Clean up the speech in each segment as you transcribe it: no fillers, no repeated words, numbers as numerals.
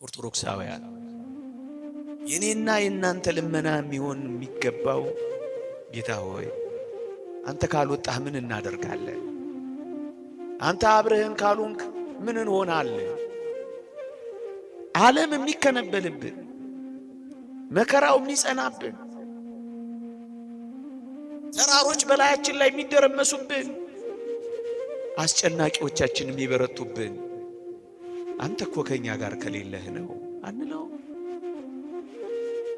ኦርቶዶክሳውያን የኔና የእናንተ ልመና የሚሆን የሚገባው ጌታ ሆይ አንተ ካልወጣህ ምን እናደርጋለን? አንተ አብረህን ካልሆንክ ምን እንሆናለን? ዓለም የሚከነበልብን፣ መከራው የሚጸናብን፣ ተራሮች በላያችን ላይ የሚደረመሱብን፣ አስጨናቂዎቻችን የሚበረቱብን አንተ እኮ ከኛ ጋር ከሌለህ ነው አንለው?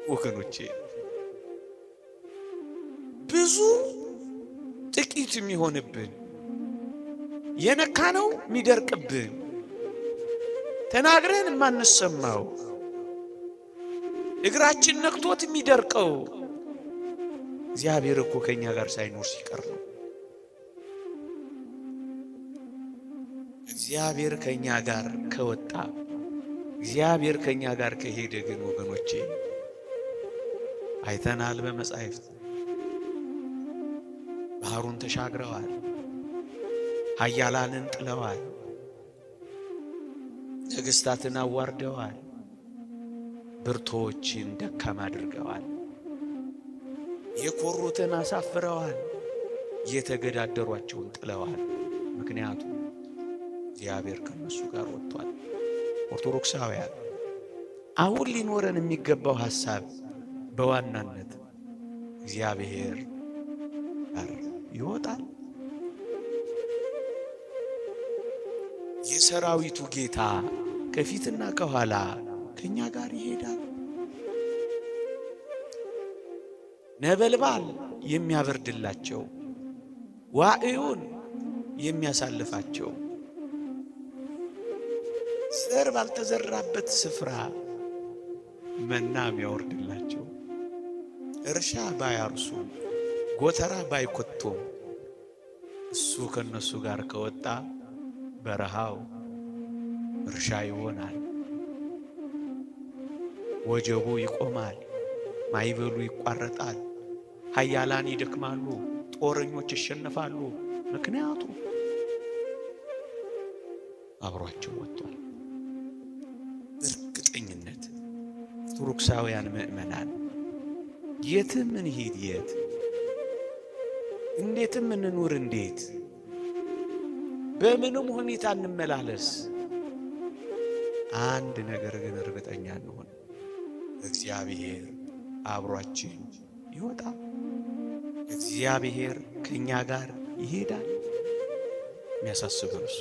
ወገኖቼ ብዙ ጥቂት የሚሆንብን፣ የነካነው የሚደርቅብን፣ ተናግረን የማንሰማው፣ እግራችን ነክቶት የሚደርቀው እግዚአብሔር እኮ ከኛ ጋር ሳይኖር ሲቀር ነው። እግዚአብሔር ከኛ ጋር ከወጣ፣ እግዚአብሔር ከኛ ጋር ከሄደ ግን ወገኖቼ አይተናል በመጻሕፍት ባህሩን ተሻግረዋል፣ ኃያላንን ጥለዋል፣ ነገሥታትን አዋርደዋል፣ ብርቶችን ደካማ አድርገዋል፣ የኮሩትን አሳፍረዋል፣ የተገዳደሯቸውን ጥለዋል። ምክንያቱም እግዚአብሔር ከነሱ ጋር ወጥቷል። ኦርቶዶክሳውያን አሁን ሊኖረን የሚገባው ሐሳብ በዋናነት እግዚአብሔር ጋር ይወጣል። የሰራዊቱ ጌታ ከፊትና ከኋላ ከኛ ጋር ይሄዳል። ነበልባል የሚያበርድላቸው፣ ዋዕዩን የሚያሳልፋቸው፣ ዘር ባልተዘራበት ስፍራ መና የሚያወርድላቸው፣ እርሻ ባያርሱ ጎተራ ባይኮቱም እሱ ከነሱ ጋር ከወጣ በረሃው እርሻ ይሆናል። ወጀቡ ይቆማል፣ ማዕበሉ ይቋረጣል፣ ኃያላን ይደክማሉ፣ ጦረኞች ይሸነፋሉ። ምክንያቱም አብሯቸው ወጥቷል። በእርግጠኝነት ኦርቶዶክሳውያን ምእመናን የትም እንሂድ የት፣ እንዴትም እንኑር እንዴት፣ በምንም ሁኔታ እንመላለስ፣ አንድ ነገር ግን እርግጠኛ እንሆን፣ እግዚአብሔር አብሯችን ይወጣል። እግዚአብሔር ከኛ ጋር ይሄዳል። የሚያሳስበን እሱ።